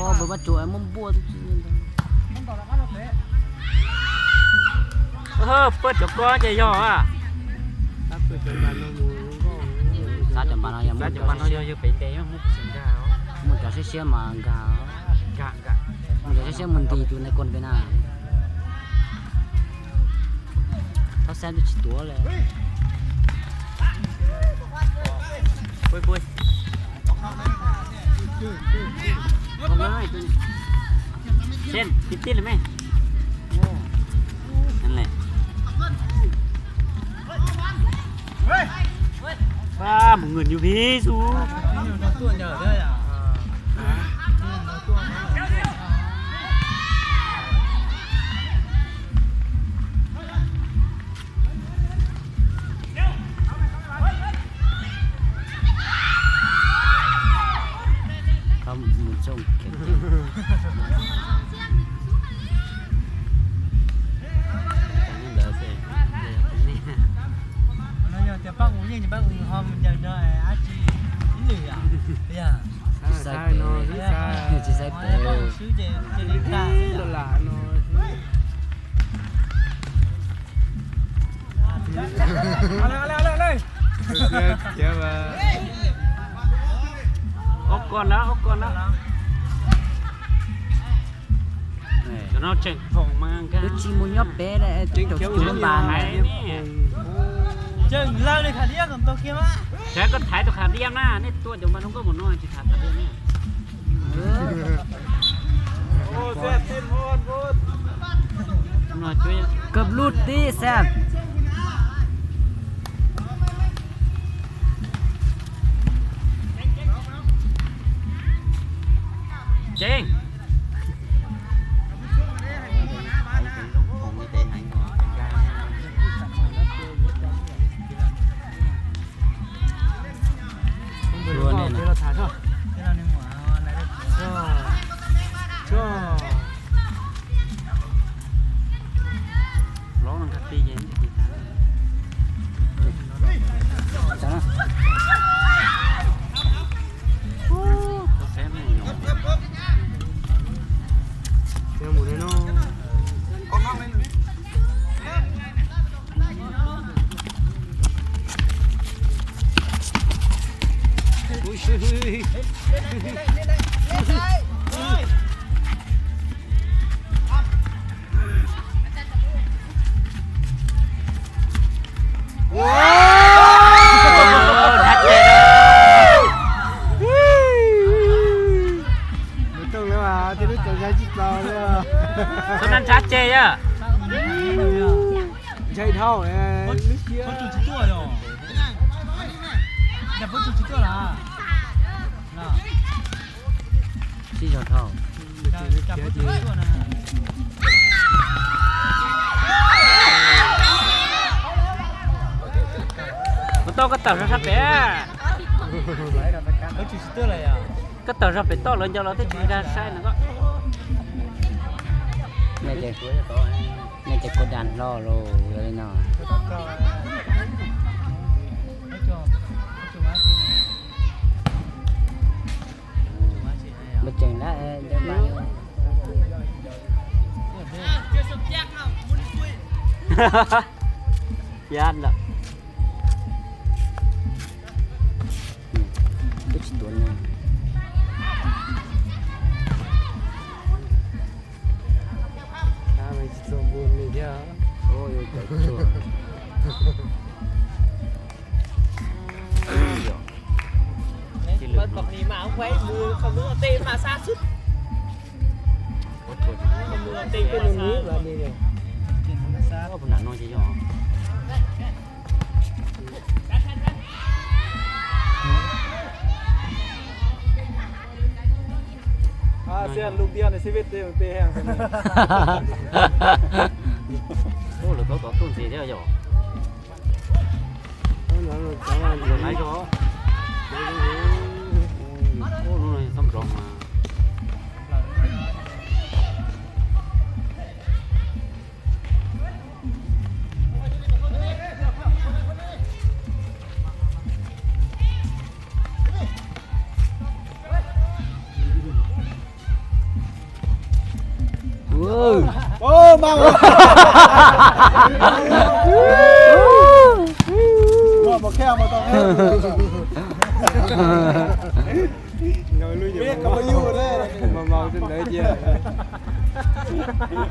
ອໍ ເບີບາໂຈ ໄອ້ມົມບົວ ເອີ ເປີດຈາກກໍຈະຍໍອະ ສາຈຳບານເຮົາຍັງ ສາຈຳບານເຮົາຍັງຢູ່ເປັນແຕ່ຍັງໝູ່ສິງກາວ ໝູ່ຈາເຊຍມາກາ ກາ ກາ ໝູ່ຈາເຊຍມັນດີຢູ່ໃນກົນເວນາ ເຂົາແຊມຢູ່ຊິຕົວແລ້ວ ໂອ້ຍ ໂອ້ຍ ເສັ້ນ ຕິດໆ ເລີຍແມ່ ໂອ້ ນັ້ນແຫຼະ ປ້າ ໝົງເງິນຢູ່ພີ້ສູ ຄຳໝູນສົ່ງເກັບ ອອກກ່ອນນະ ອອກກ່ອນນະ ເຈົ້ານ້ອງເຈັງຂອງມາກະ ອຸຈິມຸຍົບເປແລະ ເຈັງເຂົາຢູ່ໂຮງບານ ເຈັງລາວເລີຍຂາດດຽວກັບໂຕເກມມາ ແຊກກໍຖ່າຍຕົວຂາດດຽວນະ ໃນຕົວຈະມາລົງກໍບໍ່ນ້ອຍຊິຂາດດຽວນະ ໂອ້ ແຊບ ເຕັມໂພດ ໂພດ ເກືອບຫຼຸດຕິແຊບ ເຈັງ ໂອ້ ບໍ່ຕ້ອງແລ້ວວ່າ ທີ່ຮູ້ຈັກໃຊ້ຈິດເຮົາເລີຍ ຕົວນັ້ນຊັດເຈນເດີ ໃຊ້ເທົ່າ ເອີ ບໍ່ຈຸດຊິຕົວເນາະ ຢ່າບໍ່ຈຸດຊິຕົວລະ ສີ່ເທົ່າ ມັນຕ້ອງກະເຕົາຊະແປ ກະເຕົາຊະເປຕໍ່ເລີຍ ເຈົ້າລາວເຕັດການໃຊ້ນະກໍ ແມ່ນແຕ່ ແມ່ນແຕ່ກົດດັນລໍໂລເລີຍເນາະ. ບໍ່ເກັ່ງແລ້ວ ເອີ ເດີນມາ ຢ້ານລະ ອືມ ເປັນຊິໂດນຫຍັງ ຖ້າມັນຊິສົມບູນນີ້ເດີ ໂອ້ຍ ໂອ້ຍ ໂອ້ຍ ບັກນີ້ມາໄວ ມືເຂົາມືເຕະມາຊ້າສຸດ ເປັນແບບນີ້ບາດນີ້ເດ ໂອ້ ຜູ້ໜ້ານ້ອຍຈະຢອກ ອາ ເສຍລູກດຽວໃນຊີວິດເດ້ ເຕະແຮງປານນີ້ ໂອ້ ແລ້ວເຂົາກໍຕຸ້ນເສຍແລ້ວຢອກ. ອ ເອີ ໂອ້ ເມົາ ບໍ່ແຄ່ວ ບໍ່ຕ້ອງແຄ່ວ ເມກກໍບໍ່ຢູ່ເດ້ ເມົາຈົນໄດ້ເຈຍ ເອີ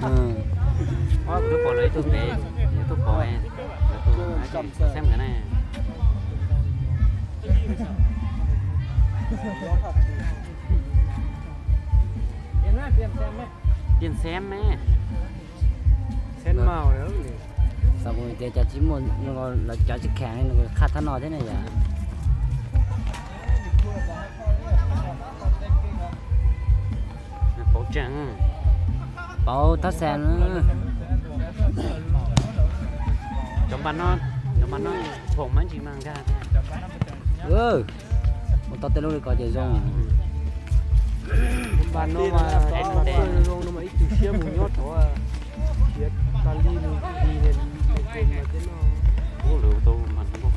ເພາະວ່າຄືບໍ່ເລີຍທຸກເດ້ ທຸກບໍ່ແມ່ນ ແຊມກັນນະ ປ່ຽນແຊມແມ່ ເສັ້ນເມົາແລ້ວນີ້ ສະມຸຍເຕຈາຈິມົນ ລະຈາຈິແຂງ ຄັດທະນອດແທ້ນະຢາ ເປົາຈັງ ເປົາທະແສນ ຈອມບ້ານນອນ ຈອມບ້ານນອນ ຜົມມັນຈິມັງກາແທ້ ເອີ ມັນຕອນແຕ່ລົງເລີຍກໍຈະລົງ ຈອມບ້ານນອນມາ ມາເປີດລົງນຳອີກເຊຍໝູຍອດ ເພາະວ່າ ເສຍຕາລີນີ້ດີແນ່ນ ໃນເກມມາເຕັມເນາະ ໂອ້ ເຫຼືອໂຕມັນບໍ່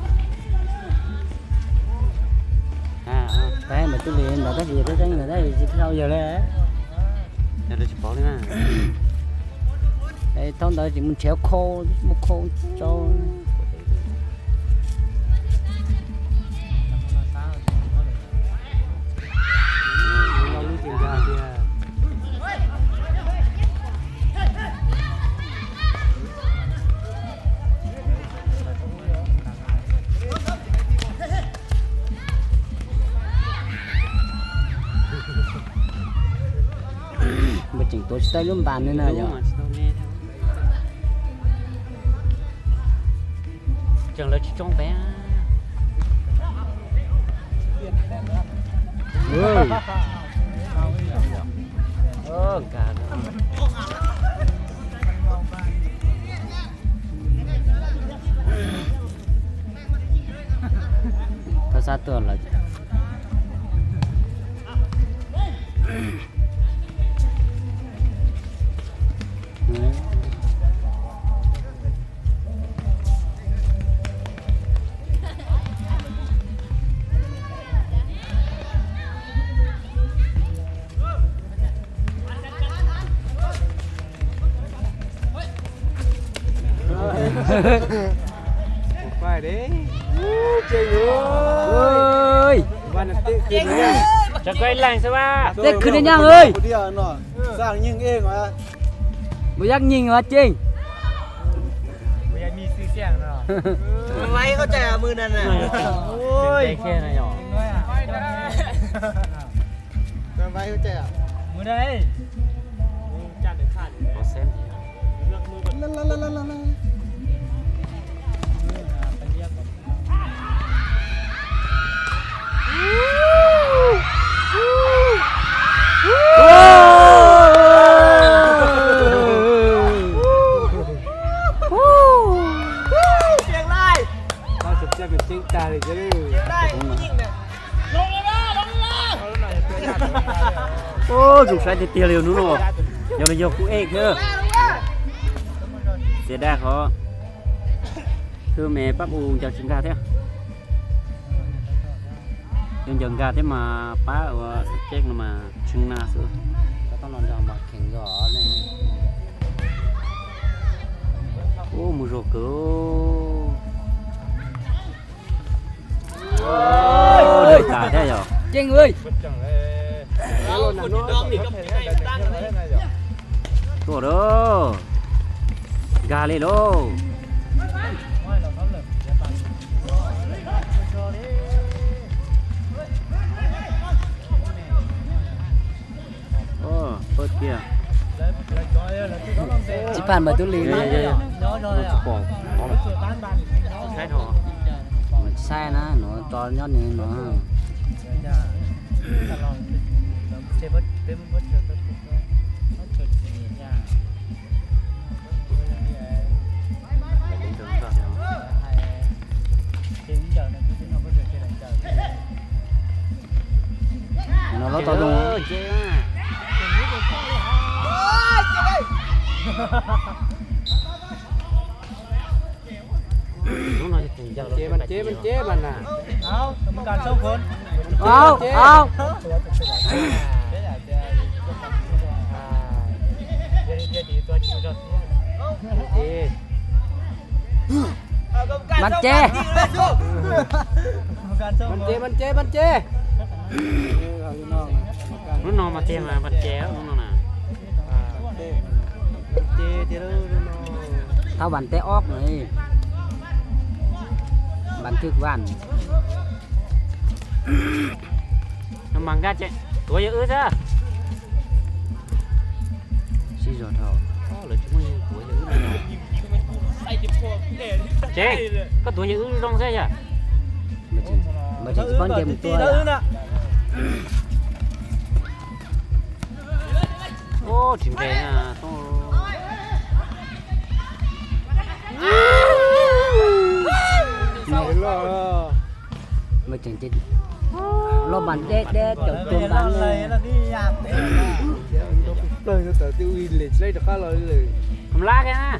ອ່າ ແປມາຕຸເລນ ແລ້ວກໍຊິໄດ້ ໄດ້ ໄດ້ຊິເຂົ້າຢູ່ແລ້ວ ແລ້ວຊິປອກນີ້ນະ ໄອ້ທ້ອງດອຍຊິມັນແຖວໂຄ ໂຄເຈົ້າ ບໍ່ຈິງໂຕສະໄຕລ໌ລຸມບ້ານນີ້ນະ ຈັ່ງແລ້ວຊິຈ້ອງໄປ ເອີ ເອີ ການ ພາສາຕົວລະ ໄປເດ້ ເກັ່ງເອີຍ ເອີຍ ວັນເຕະຂຶ້ນ ຈະໄກແລງຊະວ່າ ເຕະຂຶ້ນໄດ້ຍັງເອີຍ ຜູ້ດຽວເນາະ ສ້າງຍິງເອງຫວາ ບໍ່ຢາກຍິງຫວາເກັ່ງ ບໍ່ຢາກມີຊື່ສຽງເນາະ ໄວ້ເຂົ້າໃຈອ່ະມື້ນັ້ນນະ ໂອ້ຍ ເກັ່ງແຄ່ນັ້ນຫວາ ໄວ້ເຂົ້າໃຈອ່ະ ມື້ໃດ ຈັດເດັດຂາດ ເປີເຊັນ ສຽງຫຼາຍ ເຮົາສົນໃຈເປັນເສັງຕາເລີຍເດີ ສຽງຫຼາຍ ຜູ້ຍິງນະ ໂອ້ ສົງໄສເຕະເລວນູໂນ ຢາວລະຢອກຄູ່ເອກເດີ ເສຍດາຍເຂົາ ຄືແມ່ປັບອູເຈົ້າຊິງກາແທ້ ຍັງຢາກກາແທ້ມາປະວ່າເຈັກນະມາຊຶງນາສຸ ກໍຕ້ອງນອນດອງມາເຄັ່ງກໍແນ່ ໂອ້ ມູໂຈເກີ ໂອ້ຍ ເດືອດຕາແທ້ເຈົ້າ ເກັ່ງເອີຍ ໂຕເດີ ກາເລໂລ ໂອ້ ເປີດເກຍ ຊິຜ່ານເບີຕູລີ ເຢ້ໆ ສະປອງ ໃຊ່ເນາະ ມັນໃຊ່ນະເນາະ ຕອນຍອດນີ້ເນາະ ເນາະ ລາວຕໍ່ລົງ ເຈມັນ ເຈມັນ ເຈມັນນະ ເອົາ ກຳມະການສອງຄົນ ເອົາ ເອົາ. ບັນເຈ ບັນເຈ ບັນເຈ ບັນເຈ ລຸ້ນນ້ອງມາເຈມາ ບັນເຈ ລຸ້ນນ້ອງນະ ເຈ ເຈເດີ ລຸ້ນນ້ອງ ຖ້າວັນແຕ່ອອກນີ້ ບັນທຶກວັນ ມັງກະເຈ ຕົວຢ່າອຶດເດີ ຊິໂຈເທົ່າ ເຈ ກໍຕົວຢ່າອຶດລົງເຊຍ ບໍ່ຈິງ ບໍ່ຈິງຊິປ້ອນເກມຕົວ ໂອ້ ທີມແພ້ນະ ໂອ້ ເຫັນແລ້ວ ບໍ່ເຈັງຈິດ ລົບບັນເດັດເດັດ ຈົບຕົວບັນເລີຍ ເລີຍ ແຕ່ທີ່ວິນເລຈໄດ້ຕະຄາເລີຍ ຄຳລາແກນະ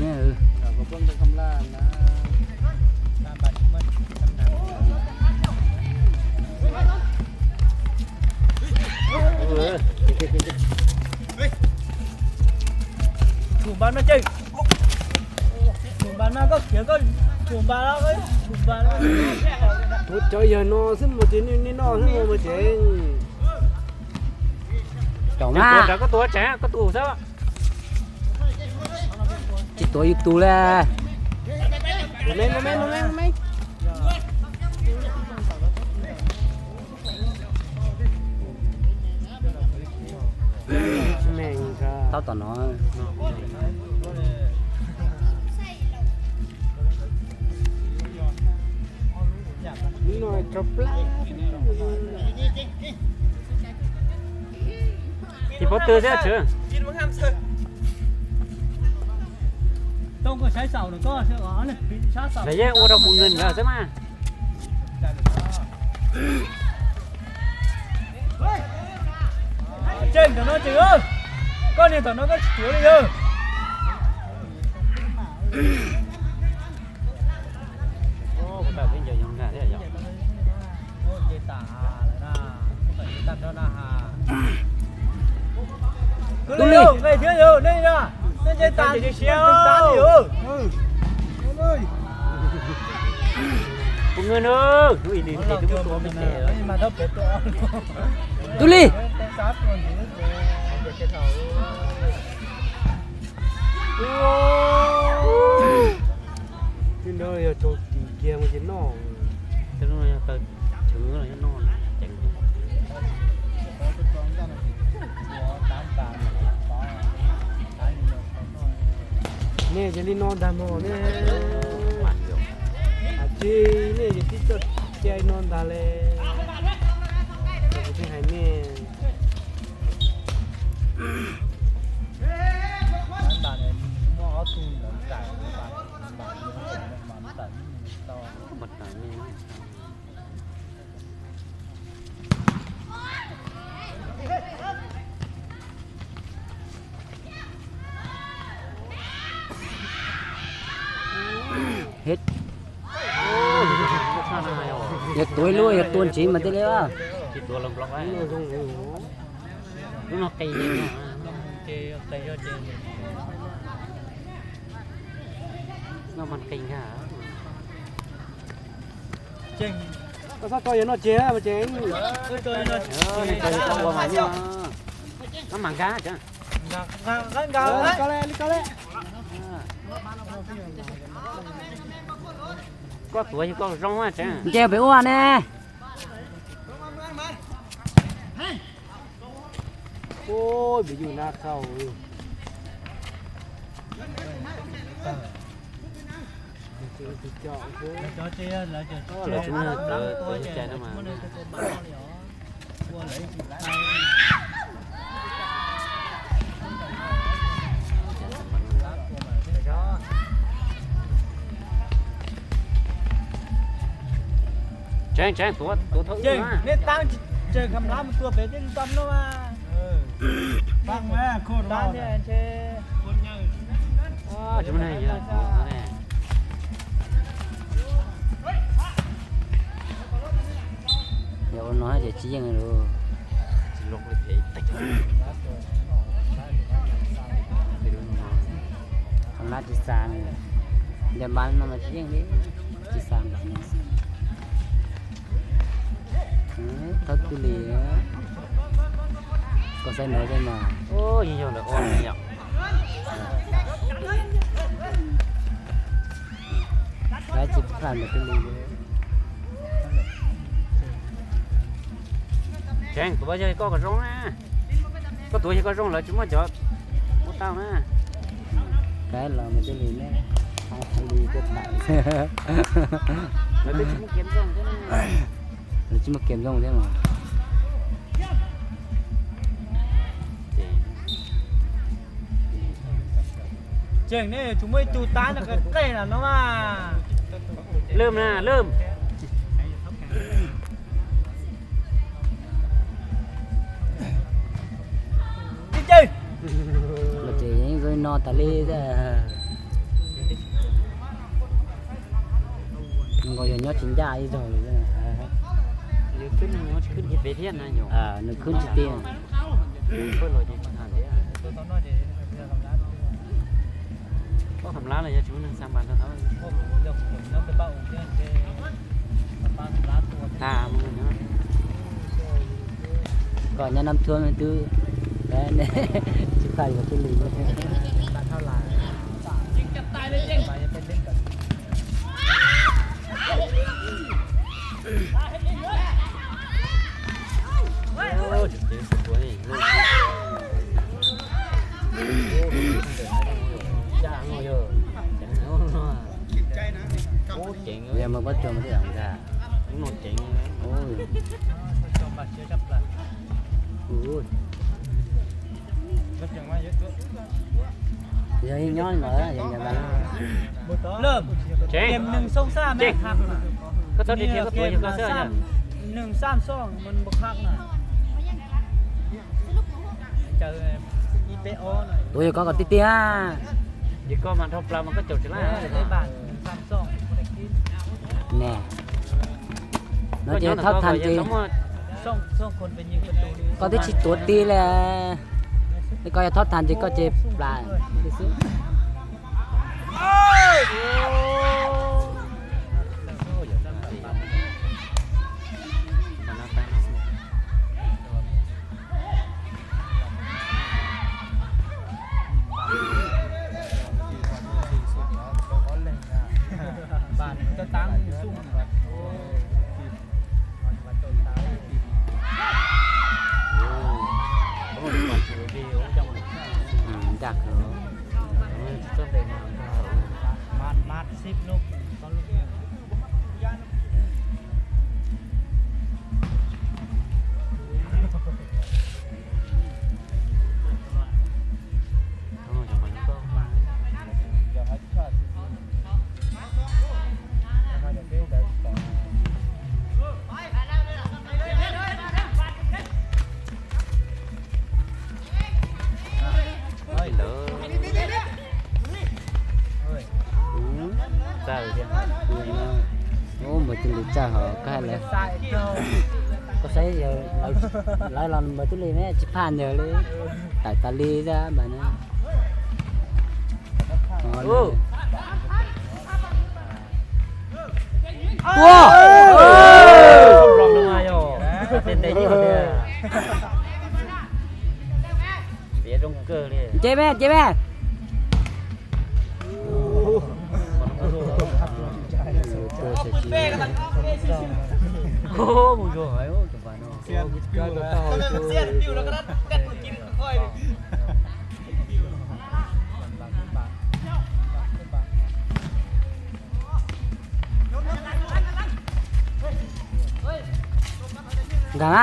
ນີ້ ເອີ ກໍເບິ່ງແຕ່ຄຳລານະ ເອີ ຖູບານມາເຈັງ ຖູບານມາກໍຂຽວກໍຖູບານແລ້ວກໍຖູບານແລ້ວ ໂອ້ ເຈົ້າຢ່າໜໍ່ຊຶມບໍ່ເຈັງ ນີ້ໜໍ່ຊຶມບໍ່ເຈັງ ເຈົ້າມາ ເຈົ້າຕົວ ເຈົ້າກໍຕົວແຈະ ກໍຕົວຊະ ຊິຕົວຢູ່ຕູແລ້ວ ບໍ່ແມ່ນ ບໍ່ແມ່ນ ບໍ່ແມ່ນ ບໍ່ແມ່ນ ແມ່ນ ເຂົ້າຕອນນ້ອຍ ນ້ອຍກະປາ ທີ່ບໍ່ຕື່ນເດີ ຕ້ອງກໍໃຊ້ເສົານະກໍເຊື່ອວ່າເອົາເລີຍ ປີນຊາເສົາ ແລ້ວແຍກໂອດອກໝູ່ເງິນແລ້ວໃຊ່ມາ ເຈັງຕອນນັ້ນເຈັງເອີຍ ກໍນີ້ຕອນນັ້ນກໍສວຍເລີຍເອີຍ ໂອ້ ບໍ່ຕາຍເປັນເຈົ້າຍອງກາເດ້ຍອງ ໂອ້ ເຈຕາຫາແລ້ວນະ ເຈຕາໂດນຫາ ຕຸ້ມນີ້ ໄດ້ເທື່ອຢູ່ ນີ້ນະ ເຈຕາ ເຈຕາຢູ່ ເອີ ເອົາເລີຍ ພວກເງິນເອີຍ ອຸ້ຍ ນີ້ ນີ້ ນີ້ ນີ້ ນີ້ ມາເທົ່າເປັດຕົວ ຕຸລີ ໂອ້ຍ ພີ່ນ້ອງ ຢ່າໂຈກຕີກຽມມັນຊິນອກ ເຈົ້ານ້ອຍ ເຈົ້າຖືແລ້ວນອນ ເຈັງ ແມ່ຈະໄດ້ນອນດຳບໍ່ແມ່ ອາຈີແມ່ຈະຕິດຈົດແຈນອນດາແລ ຈະໄດ້ໃຫ້ແມ່ ເຮັດ ໂອ້ຍ ຢ່າຕົວະລູກ ຢ່າຕົວະຈີນມາຕິເລີຍວ່າ ທີ່ຕົວະລຳບລັອກໄວ້ ເນາະມັນເກັ່ງກະ ເຈັງ ກໍຊອດຕໍ່ຢູ່ເນາະເຈ ມາເຈັງ ເອີ ຕໍ່ຢູ່ເນາະ ເອີ ຕໍ່ຢູ່ ຕໍ່ຢູ່ ມາຢູ່ ກຳລັງກາ ກະ ກະ ກະແລະ ກະແລະ ກໍຕົວະຢູ່ກໍຈອງວ່າ ເຈ ເຈໄປອ້ວນແດ່. ໂອ້ຍ ໄປຢູ່ນາເຂົາເອີຍ ເຈົ້າເຈົ້າເຈົ້າ ເຈົ້າເຈົ້າ ເຈົ້າເຈົ້າ ເຈົ້າເຈົ້າ ເຈົ້າເຈົ້າ ແຈ້ງ ແຈ້ງ ຕົວະ ຕົວະເທົ່າອື່ນມາ ເນດຕັ້ງເຈີຄຳລາມຕົວະເປັນຕຳເນາະມາ ເອີ ຟັງແລ້ວໂຄດວ່າ ຕາມທີ່ອັນເຊ ຄົນໃຫຍ່ ອໍ ຈະມາໄດ້ເຍອະ ດຽວນ້ອຍຈະຈຽງໂລ ຊິລົງໄປເພ ຄຳລາມທີ່ສາມ. Dân bản nó mà chứ gì, chỉ sang bản nó. Ừ, thật cái gì á. Có sai nói đây mà. Ô, nhìn nhau là ôn nhỉ. Đấy, chỉ phải là cái gì đấy. Chén, tụi bây giờ có cái rong nè. Có tuổi thì có rong lắm, chứ mà chó. Có tao nè. Cái là mà cái gì nè. Không, không đi cái phải. Là tôi chỉ muốn kiếm rong thế này. Là chỉ muốn kiếm rong thế mà. Chén nè, chúng mới tu tá là cái cây là nó mà. Lơm nè, lơm. Đi chơi. Mà chỉ những cái no tà lê ra. Nó có nhiều nhót chính ra đi rồi. Nóขึ้น nóขึ้นที่เปเทียนนะโยม อ่า nóขึ้นที่เตียง เพิ่นเลยที่ทหารเนี่ย ก็ทำร้านเลย ชั่วโมงหนึ่งสามบาทเท่านั้น ถ้ามึงเนาะ ก่อนจะน้ำท่วมมันตื้อ แล้วเนี่ย สิบแปดกว่าตื้อหลี บาทเท่าไหร่ ยิงจะตายเลยเจ๊ง โอ้ เจ๋งสุดตัวนี่ โอ้ เจ๋งเนาะ โอ้ เจ๋งเลย เดี๋ยวมันก็จมที่หลังจ้า โอ้ เจ๋งเลย โอ้ย โอ้ย เดี๋ยวย้อนหน่อย เดี๋ยวย้อน เริ่ม เจ๋ง เกม หนึ่ง สอง สาม เจ๋ง แม่นคักนะ ก็ตอนนี้เทียบกับตัวอยู่ก็เสื้อเนี่ย หนึ่ง สาม สอง มันบ่คักนะ เจออีเปโอหน่อย โอ้ย ก็ก็ติดๆ อ่ะ เดี๋ยวก็มันทบปลา มันก็จบสิล่ะ เออ ได้บาท หนึ่ง สาม สอง บ่ได้กิน แน่ เราจะทดทันจี สอง สองคนไปยิงประตูนี่ ก็ได้ชิดตัวตีแหละ แล้วก็จะทดทันจีก็เจ็บปลายซื่อๆ บานก็ตั้งสูง โอ้ บ่จิลิจ้า เฮาก็แล้ว ก็ใช้เดี๋ยว เรา เราลองบ่จิลิแม่ สิผ่านเดี๋ยวเลย ตายตาลีจ้า บาดนี้ โอ้ โอ้ โอ้ เสียดงเกอร์เลย เจ๊แม่ เจ๊แม่ โอ้ มึงโดนไอ้ โอ้ จังหวะเนาะ เสียนปิวแล้ว เสียนปิวแล้วก็ได้ แต่กูกินค่อย ဒါက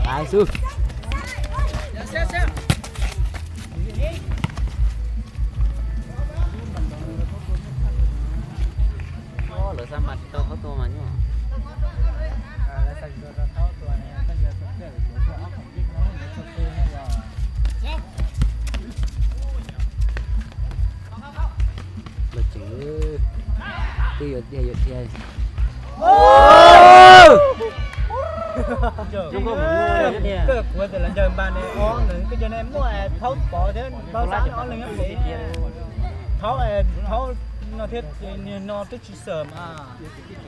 လာစု โอ้ เหลือสามบาท โตเข้าตัวมาอยู่ บ่ເຈີ ຄືຢົດເດຍ ຢົດເດຍ ໂອ້ ເກີດຫົວແຕ່ລະເດີມບາດນີ້ ອອກໜຶ່ງ ຄືຢູ່ໃນໝວຍເຂົາປໍເດີນ ເບົາສາມ ອອກໜຶ່ງ ເອີ Tháo, ê, tháo nó thiết, nó thiết chỉ sớm à.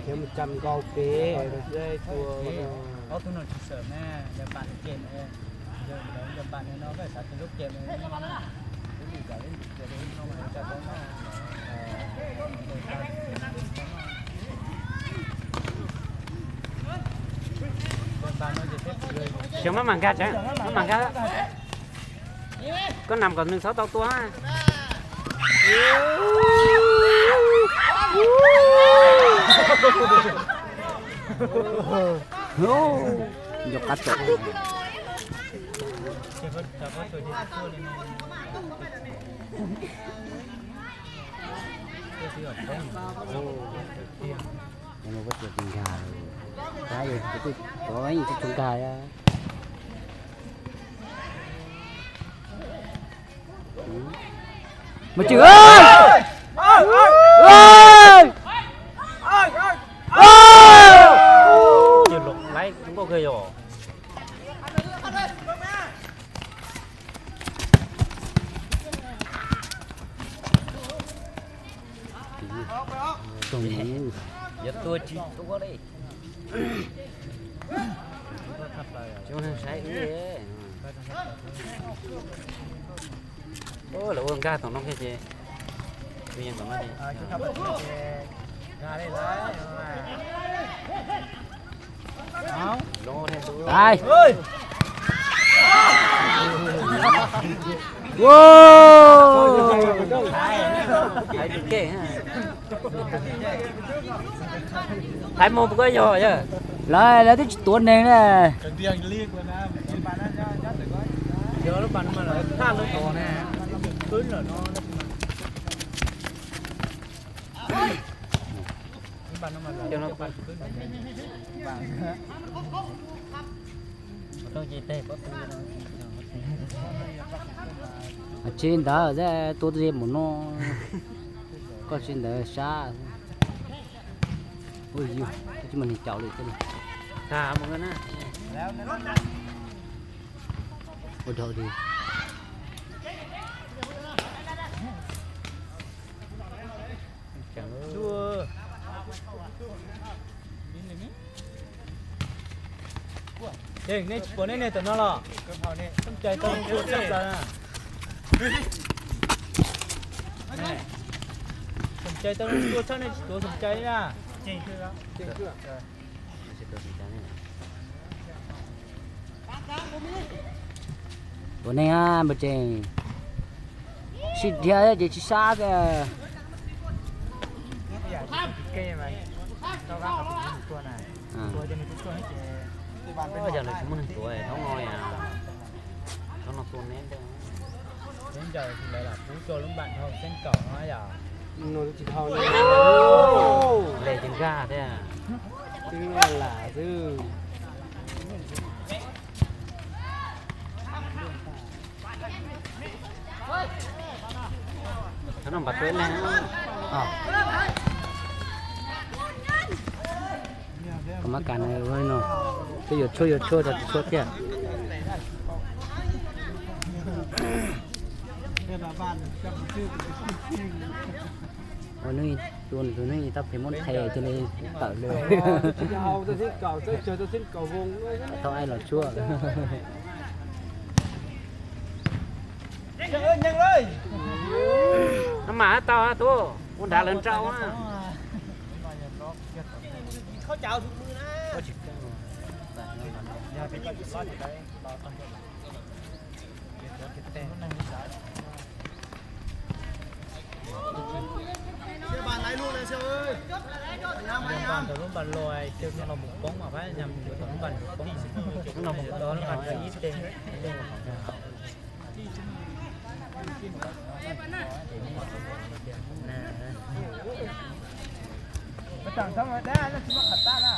Thêm một trăm gol kế, đây, tua. Ê, tháo tụi nó chỉ sớm nè, để bạn kiểm, ê. Giờ, giờ, giờ bạn nó phải xả từ lúc kiểm này. Bạn nó chỉ thiết chỉ. Chiều má mảng gạt chứ, má mảng gạt. Có nằm còn nương sáu tàu tua ha. Ô, dọc cắt rồi. Em có chuyện tình gà rồi. Cái gì, cái, cái, có anh cái chúng gà á. Mà chịu ơi! Ơi! Ơi! Ơi! Ơi! Chịu lục lấy, chúng có ghê rồi. Tông. Giờ tôi chỉ tôi đi. Chúng nó sai ý. Ô, là uống ga tổng nông thế chứ. Tự nhiên tổng nó đi. Ờ, chứ không phải là ga đây đấy. Tái. Wow. Thái mô bơ yo ya. Lai, lai tu tua neng nè. Giờ nó bắn mà là thả lưới to nè. Cứ lở nó. Chen da ze to ze mo no. Ko chen da sha. Ôi, cái mình chảo được cái này. Thả một cái nè. Ôi, đậu đi. Đua. Deng, ni chipone ni to no lo. Sum chai to ni chua chak sa na. Sum chai to ni chua chak ni chua sum chai na. Jing chua. Jing chua. Tua neng a, bơ cheng. Sit dia je, sit sa ke. Tua nè. Tua je ni tua ni je. Ôi, giờ này chúng mình tuổi, không ngồi à. Không nó tuôn nén đâu. Đến giờ thì lại là Phú cho lắm bạn thôi, sen cầu nói giờ. Nó chỉ thâu nè. Ô, lẹ chừng gà thế à. Chứ là chứ. Nó nằm bật tuyến này. Ờ. ກຳມະການເອີຍເນາະ ຈະຢົດໂຊ ຢົດໂຊ ຈະໂຊແທ້. ໂອ້ຍ ໂຕນີ້ ໂຕນີ້ ຕັບເທມົນແທ້ ໂຕນີ້ເຕີເລີຍ. ເອົາແຕ່ຊິນເກົ່າ ເຈົ້າເຈີແຕ່ຊິນເກົ່າວົງ ເທົ່າອ້າຍຫຼອດຊົ່ວ. ນ້ຳໝາເຕົາ ໂຕ ຄົນດາເລີນເຈົ້າ. ເຂົ້າເຈົ້າທຸກມື້ນະ. ເຊວບານຫຼາຍລູກເລີຍເຊວເອີຍ. ຍາມ ຍາມ ຕະລຸມບານລອຍ ເຊວເຮົາໝູກປ່ອງມາໄວ້ ຍາມຕະລຸມບານໝູກປ່ອງ ເຮົາໝູກຕອນບານອີເຕັງ. ໄປຕັ້ງທຳໄມແດ່ ແລ້ວຊິມາຂັດຕາລະ.